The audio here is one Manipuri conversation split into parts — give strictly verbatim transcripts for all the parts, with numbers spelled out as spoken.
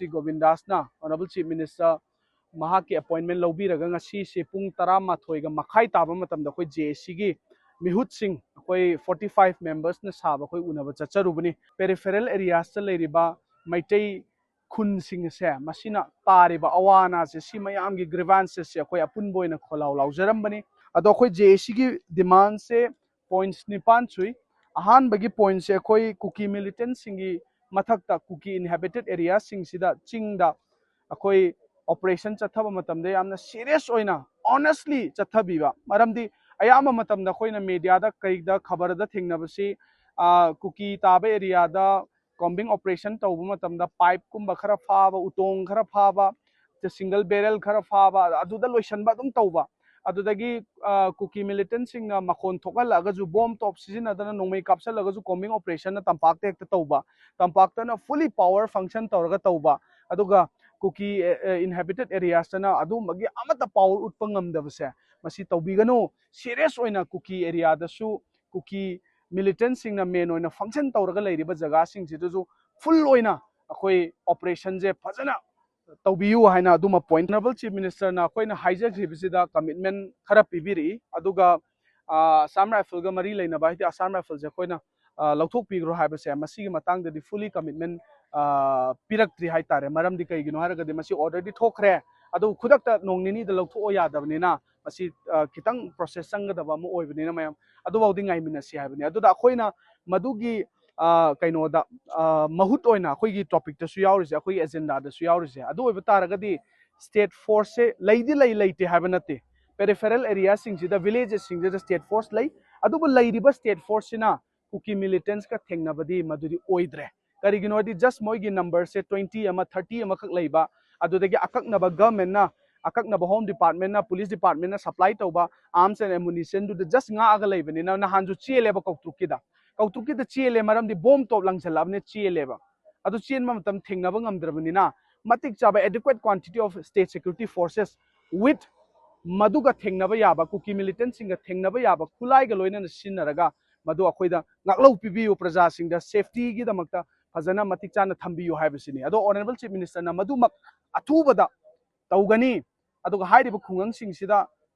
ꯒꯣꯕꯤꯟꯗꯥꯁꯅ, Honourable Chief Minister, ꯃꯍꯥꯛꯀꯤ ꯑꯦꯄꯣꯏꯟꯃꯦꯟ ꯂꯧꯕꯤꯔꯒ ꯉꯁꯤꯁꯦ ꯄꯨꯡ ꯇꯔꯥꯃꯥꯊꯣꯏꯒ ꯃꯈꯥꯏ ꯇꯥꯕ ꯃꯇꯝꯗ ꯑꯩꯈꯣꯏ ꯖꯦ ꯑꯦ ꯁꯤꯒꯤ ꯃꯤꯍꯨꯠꯁꯤꯡ ꯑꯩꯈꯣꯏ ꯐꯣꯔꯇꯤ ꯐꯥꯏꯚ ꯃꯦꯝꯕꯔꯁꯅ ꯁꯥꯕ ꯑꯩꯈꯣꯏ ꯎꯅꯕ ꯆꯠꯆꯔꯨꯕꯅꯤ꯫ ꯄꯦꯔꯤꯐꯦꯔꯦꯜ ꯑꯦꯔꯤꯌꯥꯁꯇ ꯂꯩꯔꯤꯕ ꯃꯩꯇꯩ ꯈꯨꯟꯁꯤꯡ ꯑꯁꯦ, ꯃꯁꯤꯅ ꯇꯥꯔꯤꯕ ꯑꯋꯥ ꯑꯅꯥꯁꯦ, ꯁꯤ ꯃꯌꯥꯝꯒꯤ ꯒ꯭ꯔꯤꯚꯥꯟꯁꯦꯁꯁꯦ ꯑꯩꯈꯣꯏ ꯑꯄꯨꯟꯕ ꯑꯣꯏꯅ ꯈꯣꯜꯂꯥꯎ ꯂꯥꯎꯖꯔꯝꯕꯅꯤ꯫ ꯑꯗꯣ ꯑꯩꯈꯣꯏ ꯖꯦ ꯑꯦ ꯁꯤꯒꯤ ꯗꯤꯃꯥꯟꯁꯦ ꯄꯣꯏꯟꯠꯁ ꯅꯤꯄꯥꯟ ꯁꯨꯏ꯫ ꯑꯍꯥꯟꯕꯒꯤ ꯄꯣꯏꯟꯠꯁꯦ ꯑꯩꯈꯣꯏ ꯀꯨꯀꯤ ꯃꯤꯂꯤꯇꯦꯟꯠꯁꯤꯡꯒꯤ ꯃꯊꯛꯇ ꯀꯨꯀꯤ ꯏꯟꯍꯦꯕꯤꯇꯦꯠ ꯑꯦꯔꯤꯌꯥꯁꯤꯡꯁꯤꯗ, ꯆꯤꯡꯗ ꯑꯩꯈꯣꯏ ꯑꯣꯄꯔꯦꯁꯟ ꯆꯠꯊꯕ ꯃꯇꯝꯗ ꯌꯥꯝꯅ ꯁꯤꯔꯤꯌꯁ ꯑꯣꯏꯅ, ꯑꯣꯅꯦꯁꯂꯤ ꯆꯠꯊꯕꯤꯕ꯫ ꯃꯔꯝꯗꯤ ꯑꯌꯥꯝꯕ ꯃꯇꯝꯗ ꯑꯩꯈꯣꯏꯅ ꯃꯦꯗꯤꯌꯥꯗ ꯀꯩꯗ ꯈꯕꯔꯗ ꯊꯦꯡꯅꯕꯁꯤ, ꯑ, ꯀꯨꯀꯤ ꯇꯥꯕ ꯑꯦꯔꯤꯌꯥꯗ ꯀꯣꯝꯕꯤꯡ ꯑꯣꯄꯔꯦꯁꯟ ꯇꯧꯕ ꯃꯇꯝꯗ ꯄꯥꯏꯞꯀꯨꯝꯕ ꯈꯔ ꯐꯥꯕ, ꯎꯇꯣꯡ ꯈꯔ ꯐꯥꯕ, ꯁꯤꯡꯒꯜ ꯕꯦꯔꯦꯜ ꯈꯔ ꯐꯥꯕ, ꯑꯗꯨꯗ ꯂꯣꯏꯁꯟꯕ ꯑꯗꯨꯝ ꯇꯧꯕ꯫ ꯑꯗꯨꯗꯒꯤ, ꯑ, ꯀꯨꯀꯤ ꯃꯤꯂꯤꯇꯦꯟꯠꯁꯤꯡꯅ ꯃꯈꯣꯟ ꯊꯣꯛꯍꯜꯂꯛꯑꯒꯁꯨ, ꯕꯣꯝ ꯇꯣꯞ ꯁꯤꯖꯤꯟꯅꯗꯅ ꯅꯣꯡꯃꯩ ꯀꯥꯞꯁꯜꯂꯒꯁꯨ ꯀꯣꯝꯕꯤꯡ ꯑꯣꯄꯔꯦꯁꯟꯅ ꯇꯝꯄꯥꯛꯇ ꯍꯦꯛꯇ ꯇꯧꯕ, ꯇꯝꯄꯥꯛꯇꯅ ꯐꯨꯜꯂꯤ ꯄꯥꯋꯔ ꯐꯪꯁꯟ ꯇꯧꯔꯒ ꯇꯧꯕ, ꯑꯗꯨꯒ ꯀꯨꯀꯤ, ꯑꯦ, ꯑꯦ, ꯏꯟꯍꯦꯕꯤꯇꯦꯠ ꯑꯦꯔꯤꯌꯥꯁꯇꯅ ꯑꯗꯨꯒꯨꯝꯕꯒꯤ ꯑꯃꯠꯇ ꯄꯥꯋꯔ ꯎꯠꯄ ꯉꯝꯗꯕꯁꯦ, ꯃꯁꯤ ꯇꯧꯕꯤꯒꯅꯨ꯫ ꯁꯤꯔꯤꯌꯁ ꯑꯣꯏꯅ ꯀꯨꯀꯤ ꯑꯦꯔꯤꯌꯥꯗꯁꯨ ꯀꯨꯀꯤ ꯃꯤꯂꯤꯇꯦꯟꯠꯁꯤꯡꯅ ꯃꯦꯟ ꯑꯣꯏꯅ ꯐꯪꯁꯟ ꯇꯧꯔꯒ ꯂꯩꯔꯤꯕ ꯖꯒꯥꯁꯤꯡꯁꯤꯗꯁꯨ ꯐꯨꯜ ꯑꯣꯏꯅ ꯑꯩꯈꯣꯏ ꯑꯣꯄꯔꯦꯁꯟꯁꯦ ꯐꯖꯅ ꯇꯧꯕꯤꯌꯨ ꯍꯥꯏꯅ ꯑꯗꯨꯃ ꯄꯣꯏꯟꯠ꯫ Honourable Chief Minister ꯅ ꯑꯩꯈꯣꯏꯅ ꯍꯥꯏꯖꯈ꯭ꯔꯤꯕꯁꯤꯗ ꯀꯃꯤꯠꯃꯦꯟ ꯈꯔ ꯄꯤꯕꯤꯔꯛꯏ, ꯑꯗꯨꯒ, ꯑ, ꯑꯁꯥꯝ ꯔꯥꯏꯐꯜꯒ ꯃꯔꯤ ꯂꯩꯅꯕ, ꯍꯥꯏꯗꯤ ꯑꯁꯥꯝ ꯔꯥꯏꯐꯜꯁꯦ ꯑꯩꯈꯣꯏꯅ, ꯑ, ꯂꯧꯊꯣꯛꯄꯤꯈ꯭ꯔꯣ ꯍꯥꯏꯕꯁꯦ, ꯃꯁꯤꯒꯤ ꯃꯇꯥꯡꯗꯗꯤ ꯐꯨꯜꯂꯤ ꯀꯃꯤꯠꯃꯦꯟ, ꯑ, ꯄꯤꯔꯛꯇ꯭ꯔꯤ ꯍꯥꯏꯇꯥꯔꯦ꯫ ꯃꯔꯝꯗꯤ ꯀꯩꯒꯤꯅꯣ ꯍꯥꯏꯔꯒꯗꯤ ꯃꯁꯤ ꯑꯣꯔꯗꯔꯗꯤ ꯊꯣꯛꯈ꯭ꯔꯦ, ꯑꯗꯨ ꯈꯨꯗꯛꯇ ꯅꯣꯡ ꯅꯤꯅꯤꯗ ꯂꯧꯊꯣꯛꯑꯣ ꯌꯥꯗꯕꯅꯤꯅ, ꯃꯁꯤ, ꯑ, ꯈꯤꯇꯪ ꯄ꯭ꯔꯣꯁꯦꯁ ꯆꯪꯒꯗꯕ ꯑꯃ ꯑꯣꯏꯕꯅꯤꯅ, ꯃꯌꯥꯝ ꯑꯗꯨꯐꯥꯎꯗꯤ ꯉꯥꯏꯃꯤꯟꯅꯁꯤ ꯍꯥꯏꯕꯅꯤ꯫ ꯑꯗꯨꯗ ꯑꯩꯈꯣꯏꯅ ꯃꯗꯨꯒꯤ, ꯑ, ꯀꯩꯅꯣꯗ, ꯑ, ꯃꯍꯨꯠ ꯑꯣꯏꯅ ꯑꯩꯈꯣꯏꯒꯤ ꯇꯣꯄꯤꯛꯇꯁꯨ ꯌꯥꯎꯔꯤꯁꯦ, ꯑꯩꯈꯣꯏꯒꯤ ꯑꯦꯖꯦꯟꯗꯥꯗꯁꯨ ꯌꯥꯎꯔꯤꯁꯦ, ꯑꯗꯨ ꯑꯣꯏꯕ ꯇꯥꯔꯒꯗꯤ ꯁ꯭ꯇꯦꯠ ꯐꯣꯔꯁꯁꯦ ꯂꯩꯗꯤ ꯂꯩ, ꯂꯩꯇꯦ ꯍꯥꯏꯕ ꯅꯠꯇꯦ꯫ ꯄꯦꯔꯤꯐꯦꯔꯦꯜ ꯑꯦꯔꯤꯌꯥꯁꯤꯡꯁꯤꯗ, ꯚꯤꯂꯦꯖꯦꯁꯁꯤꯡꯁꯤꯗ ꯁ꯭ꯇꯦꯠ ꯐꯣꯔꯁ ꯂꯩ, ꯑꯗꯨꯕꯨ ꯂꯩꯔꯤꯕ ꯁ꯭ꯇꯦꯠ ꯐꯣꯔꯁꯁꯤꯅ ꯀꯨꯀꯤ ꯃꯤꯂꯤꯇꯦꯟꯠꯁꯀ ꯊꯦꯡꯅꯕꯗꯤ ꯃꯗꯨꯗꯤ ꯑꯣꯏꯗ꯭ꯔꯦ꯫ ꯀꯔꯤꯒꯤꯅꯣ ꯍꯥꯏꯗꯤ, ꯖꯁ ꯃꯣꯏꯒꯤ ꯅꯝꯕꯔꯁꯦ ꯇ꯭ꯋꯦꯟꯇꯤ ꯑꯃ, ꯊꯥꯔꯇꯤ ꯑꯃꯈꯛ ꯂꯩꯕ, ꯑꯗꯨꯗꯒꯤ ꯑꯀꯛꯅꯕ ꯒꯚꯔꯟꯃꯦꯟꯠꯅ, ꯑꯀꯛꯅꯕ ꯍꯣꯝ ꯗꯤꯄꯥꯔꯠꯃꯦꯟꯠꯅ, ꯄꯨꯂꯤꯁ ꯗꯤꯄꯥꯔꯠꯃꯦꯟꯠꯅ ꯁꯄ꯭ꯂꯥꯏ ꯇꯧꯕ ꯑꯥꯔꯝꯁ ꯑꯦꯟ ꯑꯦꯃꯨꯅꯤꯁꯟꯗꯨꯗ ꯖꯁ ꯉꯥꯛꯑꯒ ꯂꯩꯕꯅꯤꯅ, ꯅꯍꯥꯟꯁꯨ ꯆꯦꯜꯂꯦꯕ ꯀꯧꯇ꯭ꯔꯨꯛꯀꯤꯗ꯫ ꯀꯧꯇ꯭ꯔꯨꯛꯀꯤꯗ ꯆꯦꯜꯂꯦ, ꯃꯔꯝꯗꯤ ꯕꯣꯝ ꯇꯣꯞ ꯂꯪꯁꯜꯂꯛꯑꯕꯅꯤꯅ ꯆꯦꯜꯂꯦꯕ꯫ ꯑꯗꯨ ꯆꯦꯟꯕ ꯃꯇꯝ ꯊꯦꯡꯅꯕ ꯉꯝꯗ꯭ꯔꯕꯅꯤꯅ, ꯃꯇꯤꯛ ꯆꯥꯕ adequate quantity of state security forces with ꯃꯗꯨꯒ ꯊꯦꯡꯅꯕ ꯌꯥꯕ, ꯀꯨꯀꯤ ꯃꯤꯂꯤꯇꯦꯟꯠꯁꯤꯡꯒ ꯊꯦꯡꯅꯕ ꯌꯥꯕ ꯈꯨꯠꯂꯥꯏꯒ ꯂꯣꯏꯅꯅ ꯁꯤꯖꯤꯟꯅꯔꯒ, ꯃꯗꯨ ꯑꯩꯈꯣꯏꯗ ꯉꯥꯛꯂꯧ ꯄꯤꯕꯤꯌꯨ, ꯄ꯭ꯔꯖꯥꯁꯤꯡꯗ ꯁꯦꯐꯇꯤꯒꯤꯗꯃꯛꯇ ꯐꯖꯅ ꯃꯇꯤꯛ ꯆꯥꯅ ꯊꯝꯕꯤꯌꯨ ꯍꯥꯏꯕꯁꯤꯅꯤ꯫ ꯑꯗꯣ Honourable Chief Minister ꯅ ꯃꯗꯨꯃꯛ ꯑꯊꯨꯕꯗ ꯇꯧꯒꯅꯤ꯫ ꯑꯗꯨꯒ ꯍꯥꯏꯔꯤꯕ ꯈꯨꯡꯒꯪꯁꯤꯡꯁꯤꯗ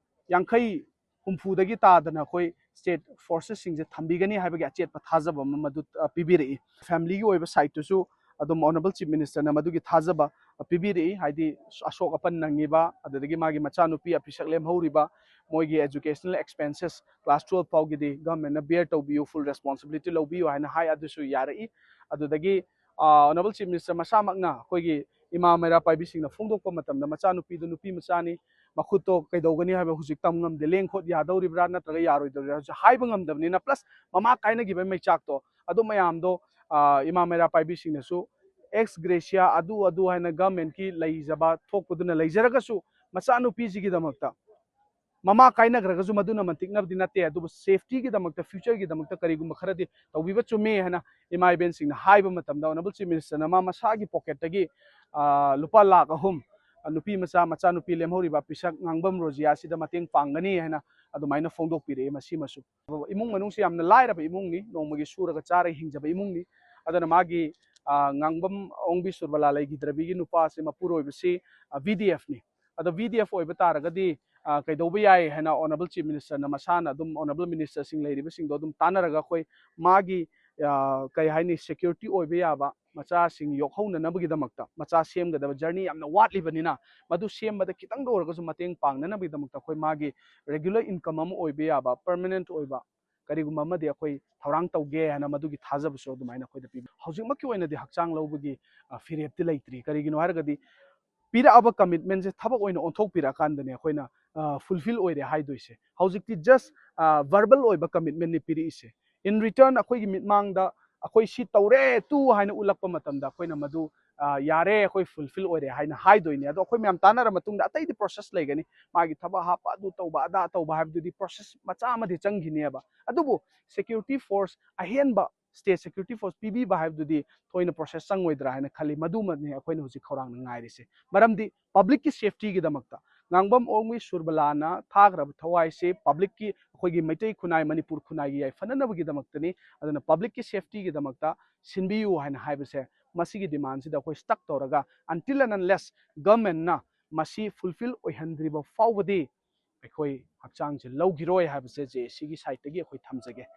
ꯌꯥꯡꯈꯩ ꯍꯨꯝꯐꯨꯗꯒꯤ ꯇꯥꯗꯅ ꯑꯩꯈꯣꯏ state forces ꯁꯤꯡꯁꯦ ꯊꯝꯕꯤꯒꯅꯤ ꯍꯥꯏꯕꯒꯤ ꯑꯆꯦꯠꯄ ꯊꯥꯖꯕ ꯑꯃ ꯃꯗꯨ, ꯑ, ꯄꯤꯕꯤꯔꯛꯏ꯫ Family ꯒꯤ ꯑꯣꯏꯕ side ꯇꯨꯁꯨ ꯑꯗꯨꯝ Honourable Chief Minister ꯅ ꯃꯗꯨꯒꯤ ꯊꯥꯖꯕ, ꯑ, ꯄꯤꯕꯤꯔꯛꯏ꯫ ꯍꯥꯏꯗꯤ ꯑꯁꯣꯛ ꯑꯄꯟ ꯅꯪꯉꯤꯕ, ꯑꯗꯨꯗꯒꯤ ꯃꯥꯒꯤ ꯃꯆꯥꯅꯨꯄꯤ ꯑꯄꯤꯁꯛ ꯂꯦꯝꯍꯧꯔꯤꯕ, ꯃꯣꯏꯒꯤ educational expenses class twelve ꯐꯥꯎꯒꯤꯗꯤ government ꯅ bear ꯇꯧꯕꯤꯌꯨ, full responsibility ꯂꯧꯕꯤꯌꯨ ꯍꯥꯏꯅ ꯍꯥꯏ, ꯑꯗꯨꯁꯨ ꯌꯥꯔꯛꯏ꯫ ꯑꯗꯨꯗꯒꯤ, ꯑ, Honourable Chief Minister ꯃꯁꯥꯃꯛꯅ ꯑꯩꯈꯣꯏꯒꯤ ꯏꯃꯥ ꯃꯩꯔꯥ ꯄꯥꯏꯕꯤꯁꯤꯡꯅ ꯐꯣꯡꯗꯣꯛꯄ ꯃꯇꯝꯗ ꯃꯆꯥꯅꯨꯄꯤꯗꯨ ꯅꯨꯄꯤ ꯃꯆꯥꯅꯤ, ꯃꯈꯨꯠꯇꯣ ꯀꯩꯗꯧꯒꯅꯤ ꯍꯥꯏꯕ ꯍꯧꯖꯤꯛ ꯇꯝ ꯉꯝꯗꯦ, ꯂꯦꯡ ꯈꯣꯠ ꯌꯥꯗꯧꯔꯤꯕ꯭ꯔꯥ ꯅꯠꯇ꯭ꯔꯒ ꯌꯥꯔꯣꯏꯗꯧꯔꯤꯕ꯭ꯔꯥ ꯍꯥꯏꯕꯁꯨ ꯍꯥꯏꯕ ꯉꯝꯗꯕꯅꯤꯅ, plus ꯃꯃꯥ ꯀꯥꯏꯅꯈꯤꯕꯒꯤ ꯃꯩꯆꯥꯛꯇꯣ, ꯑꯗꯨ ꯃꯌꯥꯝꯗꯣ, ꯑ, ꯏꯃꯥ ꯃꯩꯔꯥ ꯄꯥꯏꯕꯤꯁꯤꯡꯅꯁꯨ ex gratia ꯑꯗꯨ ꯑꯗꯨ ꯍꯥꯏꯅ government ꯀꯤ ꯂꯩꯖꯕ ꯊꯣꯛꯄꯗꯨꯅ ꯂꯩꯖꯔꯒꯁꯨ, ꯃꯆꯥꯅꯨꯄꯤꯁꯤꯒꯤꯗꯃꯛꯇ ꯃꯃꯥ ꯀꯥꯏꯅꯈ꯭ꯔꯒꯁꯨ ꯃꯗꯨꯅ ꯃꯟꯇꯤꯛꯅꯕꯗꯤ ꯅꯠꯇꯦ, ꯑꯗꯨꯕꯨ safety ꯒꯤꯗꯃꯛꯇ, future ꯒꯤꯗꯃꯛꯇ ꯀꯔꯤꯒꯨꯝꯕ ꯈꯔꯗꯤ ꯇꯧꯕꯤꯕ ꯆꯨꯝꯃꯤ ꯍꯥꯏꯅ ꯏꯃꯥ ꯏꯕꯦꯟꯁꯤꯡꯅ ꯍꯥꯏꯕ ꯃꯇꯝꯗ, Honourable Chief Minister ꯅ ꯃꯥ ꯃꯁꯥꯒꯤ pocket ꯇꯒꯤ, ꯑ, ꯂꯨꯄꯥ ꯂꯥꯈ ꯑꯍꯨꯝ, ꯑ, ꯅꯨꯄꯤ ꯃꯆꯥ, ꯃꯆꯥꯅꯨꯄꯤ ꯂꯦꯝꯍꯧꯔꯤꯕ ꯄꯤꯁꯛ ꯉꯥꯡꯕꯝ ꯔꯣꯖꯤꯌꯥꯁꯤꯗ ꯃꯇꯦꯡ ꯄꯥꯡꯒꯅꯤ ꯍꯥꯏꯅ ꯑꯗꯨꯃꯥꯏꯅ ꯐꯣꯡꯗꯣꯛꯄꯤꯔꯛꯑꯦ꯫ ꯃꯁꯤꯃꯁꯨ ꯏꯃꯨꯡ ꯃꯅꯨꯡꯁꯤ ꯌꯥꯝꯅ ꯂꯥꯏꯔꯕ ꯏꯃꯨꯡꯅꯤ, ꯅꯣꯡꯃꯒꯤ ꯁꯨꯔꯒ ꯆꯥꯔꯒ ꯍꯤꯡꯖꯕ ꯏꯃꯨꯡꯅꯤ꯫ ꯑꯗꯨꯅ ꯃꯥꯒꯤ, ꯑ, ꯉꯥꯡꯕꯝ ꯑꯣꯡꯕꯤ ꯁꯨꯔꯕꯂꯥ ꯂꯩꯈꯤꯗ꯭ꯔꯕꯤꯒꯤ ꯅꯨꯄꯥꯁꯤ, ꯃꯄꯨꯔꯣꯏꯕꯁꯤ, ꯑ, V D F ꯅꯤ꯫ ꯑꯗꯣ V D F ꯑꯣꯏꯕ ꯇꯥꯔꯒꯗꯤ, ꯑ, ꯀꯩꯗꯧꯕ ꯌꯥꯏ ꯍꯥꯏꯅ Honourable Chief Minister ꯅ ꯃꯁꯥꯅ ꯑꯗꯨꯝ Honourable Minister ꯁꯤꯡ ꯂꯩꯔꯤꯕꯁꯤꯡꯗꯣ ꯑꯗꯨꯝ ꯇꯥꯟꯅꯔꯒ ꯑꯩꯈꯣꯏ ꯃꯥꯒꯤ, ꯑ, ꯀꯩ ꯍꯥꯏꯅꯤ, security ꯑꯣꯏꯕ ꯌꯥꯕ ꯃꯆꯥꯁꯤꯡ ꯌꯣꯛꯍꯧꯅꯅꯕꯒꯤꯗꯃꯛꯇ, ꯃꯆꯥ ꯁꯦꯝꯒꯗꯕ journey ꯌꯥꯝꯅ ꯋꯥꯠꯂꯤꯕꯅꯤꯅ, ꯃꯗꯨ ꯁꯦꯝꯕꯗ ꯈꯤꯇꯪꯗ ꯑꯣꯏꯔꯒꯁꯨ ꯃꯇꯦꯡ ꯄꯥꯡꯅꯅꯕꯒꯤꯗꯃꯛꯇ ꯑꯩꯈꯣꯏ ꯃꯥꯒꯤ regular income ꯑꯃ ꯑꯣꯏꯕ ꯌꯥꯕ, permanent ꯑꯣꯏꯕ ꯀꯔꯤꯒꯨꯝꯕ ꯑꯃꯗꯤ ꯑꯩꯈꯣꯏ ꯊꯧꯔꯥꯡ ꯇꯧꯒꯦ ꯍꯥꯏꯅ ꯃꯗꯨꯒꯤ ꯊꯥꯖꯕꯁꯨ ꯑꯗꯨꯃꯥꯏꯅ ꯑꯩꯈꯣꯏꯗ ꯄꯤꯕꯤ꯫ ꯍꯧꯖꯤꯛꯃꯛꯀꯤ ꯑꯣꯏꯅꯗꯤ ꯍꯛꯆꯥꯡ ꯂꯧꯕꯒꯤ, ꯑ, ꯐꯤꯔꯦꯞꯇꯤ ꯂꯩꯇ꯭ꯔꯤ꯫ ꯀꯔꯤꯒꯤꯅꯣ ꯍꯥꯏꯔꯒꯗꯤ ꯄꯤꯔꯛꯑꯕ commitment ꯁꯦ ꯊꯕꯛ ꯑꯣꯏꯅ ꯑꯣꯟꯊꯣꯛꯄꯤꯔꯛꯑꯀꯥꯟꯗꯅꯦ ꯑꯩꯈꯣꯏꯅ, ꯑ, fulfill ꯑꯣꯏꯔꯦ ꯍꯥꯏꯗꯣꯏꯁꯦ꯫ ꯍꯧꯖꯤꯛꯇꯤ just, ꯑ, verbal ꯑꯣꯏꯕ commitment ꯅꯤ ꯄꯤꯔꯛꯏꯁꯦ꯫ In return ꯑꯩꯈꯣꯏꯒꯤ ꯃꯤꯠꯃꯥꯡꯗ ꯑꯩꯈꯣꯏ ꯁꯤ ꯇꯧꯔꯦ ꯇꯨ ꯍꯥꯏꯅ ꯎꯠꯂꯛꯄ ꯃꯇꯝꯗ ꯑꯩꯈꯣꯏꯅ ꯃꯗꯨ, ꯑ, ꯌꯥꯔꯦ, ꯑꯩꯈꯣꯏ fulfill ꯑꯣꯏꯔꯦ ꯍꯥꯏꯅ ꯍꯥꯏꯗꯣꯏꯅꯦ꯫ ꯑꯗꯣ ꯑꯩꯈꯣꯏ ꯃꯌꯥꯝ ꯇꯥꯟꯅꯔ ꯃꯇꯨꯡꯗ ꯑꯇꯩꯗꯤ process ꯂꯩꯒꯅꯤ꯫ ꯃꯥꯒꯤ ꯊꯕꯛ ꯍꯥꯞꯄ, ꯑꯗꯨ ꯇꯧꯕ, ꯑꯗꯥ ꯇꯧꯕ ꯍꯥꯏꯕꯗꯨꯗꯤ process ꯃꯆꯥ ꯑꯃꯗꯤ ꯆꯪꯈꯤꯅꯦꯕ꯫ ꯑꯗꯨꯕꯨ security force, ꯑꯍꯦꯟꯕ state security force ꯄꯤꯕꯤꯕ ꯍꯥꯏꯕꯗꯨꯗꯤ ꯊꯣꯏꯅ process ꯆꯪꯉꯣꯏꯗ꯭ꯔꯥ ꯍꯥꯏꯅ ꯈꯜꯂꯤ꯫ ꯃꯗꯨꯃꯅꯤ ꯑꯩꯈꯣꯏꯅ ꯍꯧꯖꯤꯛ ꯈꯧꯔꯥꯡꯅ ꯉꯥꯏꯔꯤꯁꯦ꯫ ꯃꯔꯝꯗꯤ public ꯀꯤ safety ꯒꯤꯗꯃꯛꯇ, ꯉꯥꯡꯕꯝ ꯑꯣꯡꯕꯤ ꯁꯨꯔꯕꯂꯥꯅ ꯊꯥꯈ꯭ꯔꯕ ꯊꯋꯥꯏꯁꯤ ꯄꯕ꯭ꯂꯤꯛꯀꯤ, ꯑꯩꯈꯣꯏꯒꯤ ꯃꯩꯇꯩ ꯈꯨꯟꯅꯥꯏ, ꯃꯅꯤꯄꯨꯔ ꯈꯨꯟꯅꯥꯏꯒꯤ ꯌꯥꯏꯐꯅꯅꯕꯒꯤꯗꯃꯛꯇꯅꯤ꯫ ꯑꯗꯨꯅ ꯄꯕ꯭ꯂꯤꯛꯀꯤ ꯁꯦꯐꯇꯤꯒꯤꯗꯃꯛꯇ ꯁꯤꯟꯕꯤꯌꯨ ꯍꯥꯏꯅ ꯍꯥꯏꯕꯁꯦ, ꯃꯁꯤꯒꯤ ꯗꯤꯃꯥꯟꯁꯤꯗ ꯑꯩꯈꯣꯏ ꯁ꯭ꯇꯛ ꯇꯧꯔꯒ, until and unless ꯒꯚꯔꯟꯃꯦꯟꯠꯅ ꯃꯁꯤ ꯐꯨꯜꯐꯤꯜ ꯑꯣꯏꯍꯟꯗ꯭ꯔꯤꯕ ꯐꯥꯎꯕꯗꯤ ꯑꯩꯈꯣꯏ ꯍꯛꯆꯥꯡꯁꯦ ꯂꯧꯈꯤꯔꯣꯏ ꯍꯥꯏꯕꯁꯦ ꯖꯦ ꯑꯦ ꯁꯤꯒꯤ ꯁꯥꯏꯠꯇꯒꯤ ꯑꯩꯈꯣꯏ ꯊꯝꯖꯒꯦ꯫